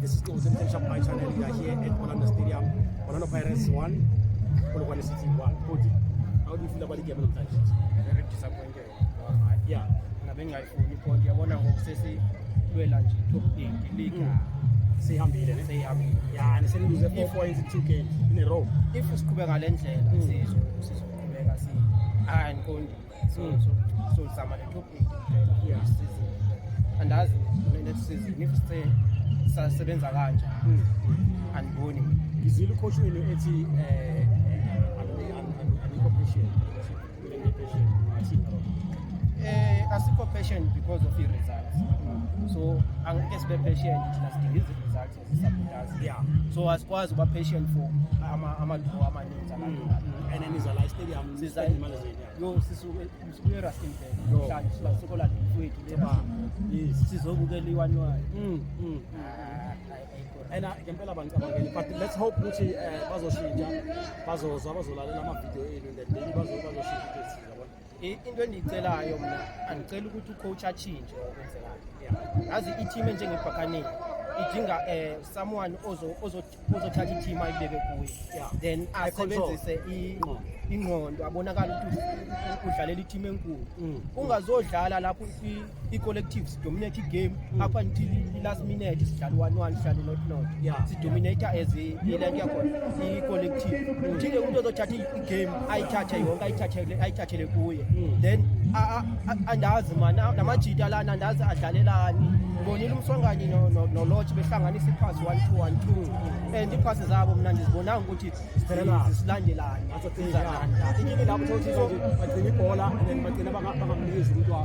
This is Close and Shop my channel. We are here at Orlando Stadium. Orlando Pirates 1, Polokwane City 1. Koti, how do you feel about the game namhlanje? Very disappointed. Ngabe ngingayifuni ipoint, yabona, ngoku sesilwela nje top 8 league. Seyihambile, ne? Seyihambile. Yeah, and seniluze 4 points in 2 games in a row. If siqhubeka ngale ndlela sizoqhubeka si hayi andiqondi so so zama le top 8 kuphela this season. Andazi next season if sithe sasebenza kanje, andiboni. Ngizwile ucoach wenu ethi anikho patient. Kumele patient. Ngathini ngalokho? Asikho patient because of i-results, so angeke sibe patient. Thina sidinga izi-results as i-supporters. So asikwazi uba patient for ama-draw amaninzi alandelayo. And then niza la stadium Siza imali zenu. Yeah. Yo, sisuke sisuke eRustenburg Yo. namhlanje, sisokolanda mfowethu le Ba. Yes. sizobukela i-1-1. And ngempela bangicabangeli, but let's hope ukuthi bazoshintsha, bazozwa, bazolalela ama-video enu and then maybe bazoshintsha into ethize, yabona. Into endiyicelayo mna, andicela ukuthi ucoach atshintshe okwenzekayo. Yazi, i-team enjengebhakaniya idinga someone ozothatha i-team ayibeke kuye, then I-control. asebenzise Ingqondo. ingqondo, abonakala ukuthi udlalela i-team enkulu. Ungazodlala lapho i-collectives dominate i-game up until i-last minute, sidlala 1-1, sidlale 0-0. Sidominate as ile nto yakhona i-collective. Udinge umuntu ozothatha i-game, ayithathe yonke, ayithathele kuye. Then andazi man, namajita lana andazi adlalelani. Ngibonile uMswanganye noLorch behlanganisa iphasi 1-2 1-2, and iphasi zabo mna ndizibonanga ukuthi Ziphelelana. zisilandelane. That's the thing, yeah. Inkinga lapho uthola ukuthi nje bagcina ibhola and then bagcina bangamnikezi umuntu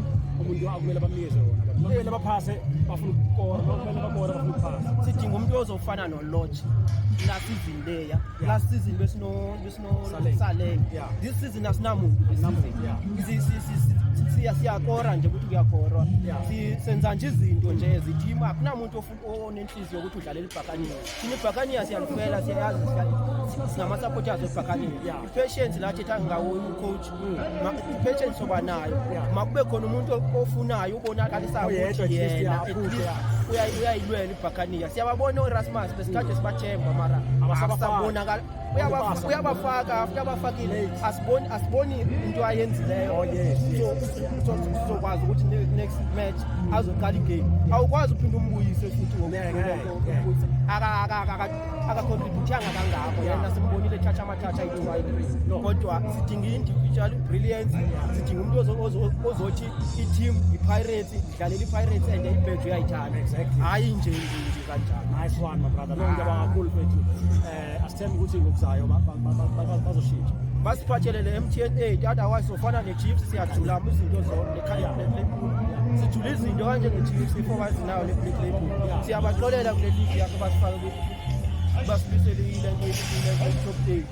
akumele bamnikeze wona. But makumele baphase, bafuna ukukora, makumele bakore, bafuna ukuphasa. Sidinga umuntu ozofana noLorch last season leya. Last season besino Saleng. Saleng. This season asinamuntu this Asinamuntu, season. Yeah. Siyakora nje ukuthi kuyakorwa. Yeah. Senza nje izinto nje ezithima, akunamuntu onenhliziyo yokuthi udlalela ibhakaniya. Thina ibhakaniya siyalifela, siyayazi, singama-supporters webhakaniya. I-patience la thetha ngawo ucoach, i-patience soba nayo. Makube khona umuntu ofunayo, ubonakalisayo Oyedwa ukuthi at least, yena yeah, at aphushe, least yeah. uyayilwela ibhakaniya. Siyababona oErasmus, besikade sibathemba, mara Abasabafaki. akusabonakala. Ukupasa. Uyabafaka, after abafakile Late. asiboni into ayenzileyo. Oh, yes. So sizokwazi ukuthi next match azoqala igame, awukwazi uphinde umbuyise futhi Yeah. ngokuthi akacontributanga kangako. Yena simbonile ethatha amathatha ayi-two, ayi-three. No. Kodwa sidinga i-individual brilliance, sidinga umuntu ozothi i-team i-Pirates, idlalela i-Pirates and ibheji uyayithanda. Hhayi nje nje nje kanjalo. Nice one, my brother. No, ngiyabonga kakhulu, mfethu. Asithembe ukuthi ngokuzayo bazoshintsha. Basiphathele le MTN 8, otherwise sofana ne-Chiefs, siyajula izinto zonke, sijula izinto kanje nge-Chiefs ifo bazinayo le Black Label. Siyabaxolela kule league yakho, basifake basibuyisele ile nto ile top 8.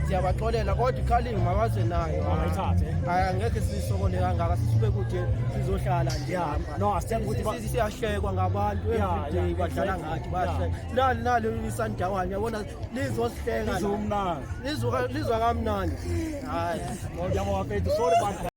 Siyabaxolela, kodwa iCarling mabaze nayo. Abayithathe. Hayi, angekhe sisokole kangaka, sisuke kude sizohlala nje ngapha. No, asithembe ukuthi Siyahlekwa ngabantu every day, badlala ngathi, bayahleka. Nali iSandawana, yabona, lizosihleka la. Lizumnandi. Lizwa kamnandi, hayi. Ngiyabonga, mfethu. Sorry, man.